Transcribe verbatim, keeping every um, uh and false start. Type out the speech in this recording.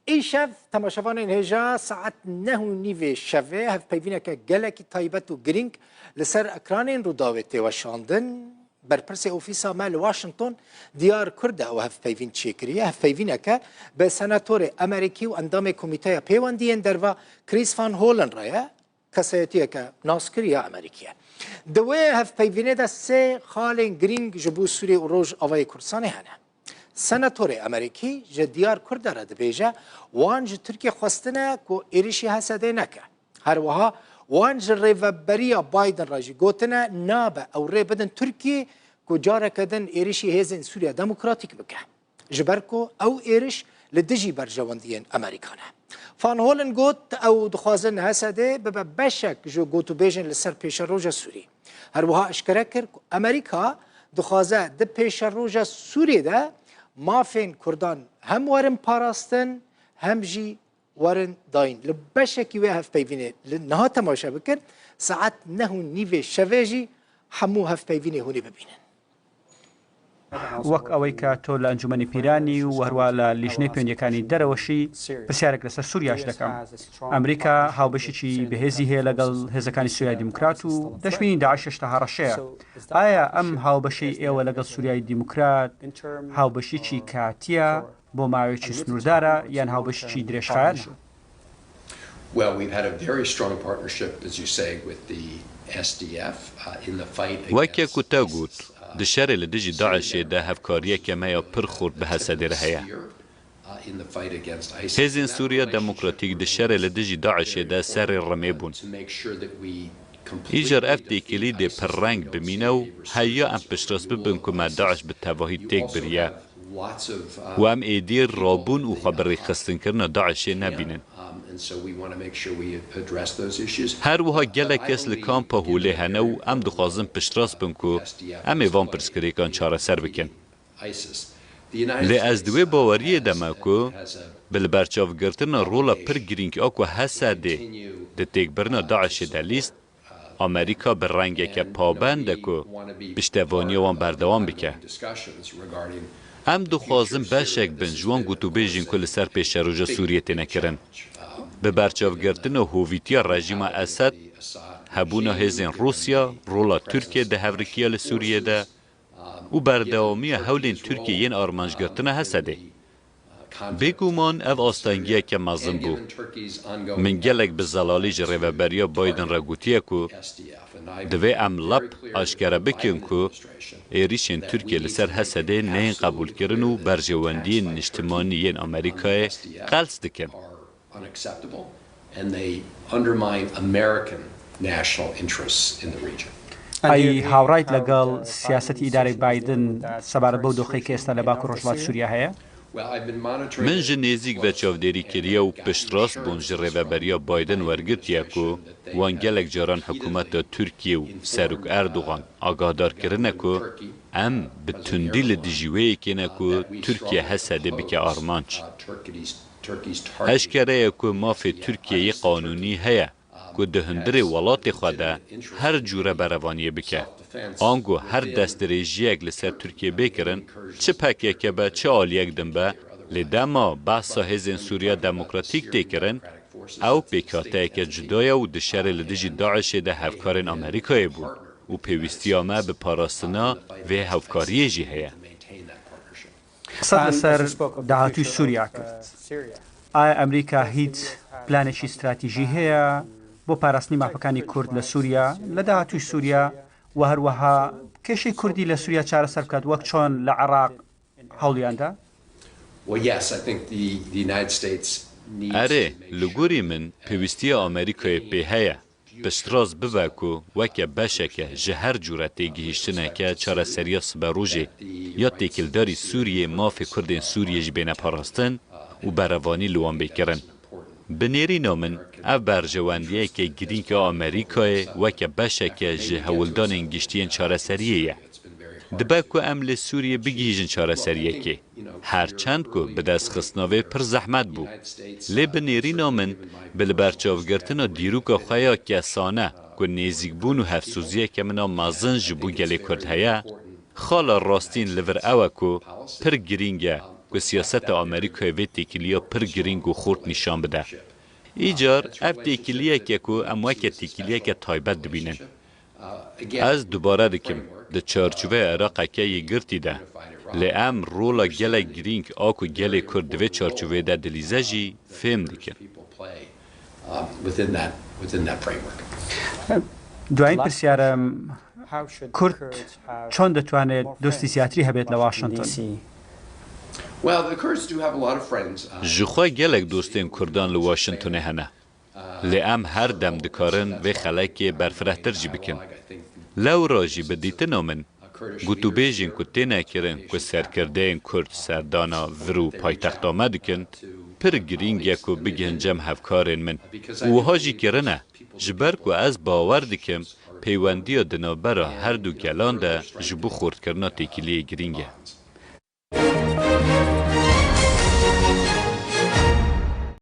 Îşev temaşevanên hêja saet neh û nîvê şevê hevpeyvîneke gelekî taybet û girîng li ser ekranên Rûdawê tê weşandin. Berpirsê ofîsa me li Washington Diyar Kur de ew hevpeyvîn çêkiriye. Hevpeyvîneke bi senatorê Amerîkî û endamê Komîteya Pêwendiyên Derva Chris Van Hollen re ye. Kesayetiyeke naskir ya Amerîkî ye. Di wê hevpeyvînê de sê xalên girîng ji bo Sûriyê û Rojavayê Kurdistanê hene. Senatorê Amerîkî ji Diyar Kur de re dibêje, wan ji Tirkiyê xwestine ku êrişî Hesedê neke. Her wiha wan ji rêveberiya Biden re jî gotine nabe ew rê bidin Tirkiyê ku careke din êrişî hêzên Sûriya Demokratîk bike. Ji ber ku ew êriş li dijî berjewendiyên Amerîka ne. Van Hollen got, ew dixwazin Hesedê bibe beşek ji gotûbêjên li ser pêşeroja Sûrî. Her wiha eşkere kir ku Amerîka dixwaze di pêşeroja Sûriyê de mafên Kurdan hem werin parastin hem jî werin dayîn. Li beşekî wê hevpeyvînê li niha temaşe bikin, saet neh û nîvê şevê jî hemû hevpeyvînê hûnê bibînin. وەک ئەوەی کە تۆ لە ئەنجومەنی پیرانی و هەروە لە لیژنەی پەیوەندیەکانی دەرەوەشی، پرسیارێک لەسەر سووریاش دەکەم. ئەمریکا هاوبەشێکی بەهێزی هەیە لەگەڵ هێزەکانی سووریای دیموکرات و دەشبینی داعش هێشتا هەڕەشەیە. ئایا ئەم هاوبەشەی ئێوە لەگەڵ سووریای دیموکرات هاوبەشێکی کاتیە بۆ ماوەیەکی سنووردارە یان هاوبەشێکی درێژخایەنە؟ Well, we've had a very strong partnership, as you say, with the S D F uh, in the fight وەکێ against کو تە گوت، di şerê li dijî DAIŞ'ê de hevkariyeke me ya pir xurt bi Hesedê re heye. uh, in the fight against ISIS. Hêzên Sûriya Demokratîk di şerê li dijî DAIŞ'ê de serê remê bûn. To make sure that we Îcar ev têkilî dê pirreng bimîne û heya em piştrast bibin ku me DAIŞ bi tevahî têk biriye û em êdî rabûn û xwe bi rêxistinkirina DAIŞ'ê nebînin. Her wiha gelek kes li kampa holê hene û em dixwazin piştrast bin ku em ê van pirsgirêkan çareser bikin. Lê ez di wê baweriyê de me ku bi li berçavgirtina rola pir girîng a ku Hesedê di têkbirina DAIŞ'ê de lîst, Amerîka bi rengeke pabend e ku piştevaniya wan berdewam bike. Em dixwazin beşek bin ji wan gotûbêjên ku li ser pêşeroja Sûriyê têne kirin. Bi berçavgirtina hovîtiya rejîma Esed, hebûna hêzên Rûsya, rola Tirkiye di hevrikiya li Sûriyê de û berdewamiya hewlên Tirkiye yên armancgirtina Hesedê. Bêguman ev astengiyeke mezin bû. Min gelek bi zelalî ji rêveberiya Biden re gotiye ku divê em lep aşkere bikin ku êrîşên Tirkiye li ser Hesedê neyên qebûlkirin û berjewendiyên niştimanî yên Amerîkayê qels dikin. Unacceptable and they undermine American national interests in the region. ئەی هاوڕایت لەگەڵ سیاسەتی ئیدارەی بایدن سەبارەت بەو دۆخەی کە ئێستا لە باکوور ڕۆژهەڵاتی سووریا هەیە؟ Min ji nêzîk ve çavdêrî kiriye û piştrast bûn ji rêveberiya Biden wergirtiye ku wan gelek caran hikûmeta Tirkiye û Serok Erdogan agahdar kirine ku em bi tundî li dijî wê yekê ne ku Tirkiye Hesedê bike armanc. Eşkere ye ku mafê Tirkiyeyê qanûnî heye ku di hundirê welatê xwe de her cûre berevaniyê bike. Ango her destdirêjiyek li ser Tirkiyê bê kirin, çi P K K be, çi aliyek din be, lê dema behsa hêzên Sûriya Demokratîk tê kirin, ew pêkhateyeke cuda ye û di şerê li dijî DAIŞ'ê de hevkarên Amerîkayê bûn û pêwîstiya me bi parastina vê hevkariyê jî heye. قسەت لەسەر داهاتووی سووریا کرد. ئایا ئەمریکا هیچ پلانێکی استراتیژی هەیە بۆ پاراستنی مافەکانی کورد لە سووریا، لە داهاتووی سووریا و هەروەها کێشەی کوردی لە سووریا چارەسەر بکات وەک چۆن لە عێراق هەوڵیاندا؟ Well, yes, I think the, the United States needs Erê, to make li gorî min pêwîstiya Amerîkayê pê heye. Piştrast bibe ku weke beşeke ji her cûre têgihiştineke çareseriya siberojê ya têkildarî Sûriyê mafê Kurdên Sûriyê jî bêne parastin û berevanî li wan bê kirin. Bi nêrîna min ev berjewendiyeke girîng a Amerîkayê weke beşeke ji hewldanên giştiyên çareseriyê ye. Dibe ku em li Sûriyê bigihîjin çareseriyekê. Her çend ku bi dest xistina vê pir zehmet bû. Lê bi nêrîna min bi li berçavgirtina dîroka xwe ya kesane ku nêzîkbûn û hevsoziyeke min a mezin ji bo gelê Kurd heye, xala rastîn li vir ew e ku pir girîng e ku ku siyaseta Amerîkayê vê têkiliya pir girîng û xurt nîşan bide. Îcar ev têkiliyek e ku em weke têkiliyeke taybet dibînin. Ez dubare dikim, di çarçoveya Iraqeke yekgirtî de, lê em rola gelek girîng a ku gelê Kurd di vê çarçoveyê de dilîze jî fêm dikin. Um, within that, within that framework. دوایین پرسیارە، کورد چۆن دەتوانێت دۆستی زیاتری هەبێت لە واشنگتن؟ Well, the Kurds do have a lot of friends. Uh, Ji xwe gelek dostên Kurdan li Washingtonê hene. Lê em her dem dikarin vê xelekê berfirehtir jî bikin. Lewra jî bi dîtina min, gotûbêjên ku têne kirin ku serkirdeyên Kurd serdana vir û paytexta me dikin, pir girîng e ku bigihin cem hevkarên min. Û wiha jî kirine, ji ber ku ez bawer dikim peywendiya di navbera her du gelan de ji bo xurtkirina têkiliyê girîng e.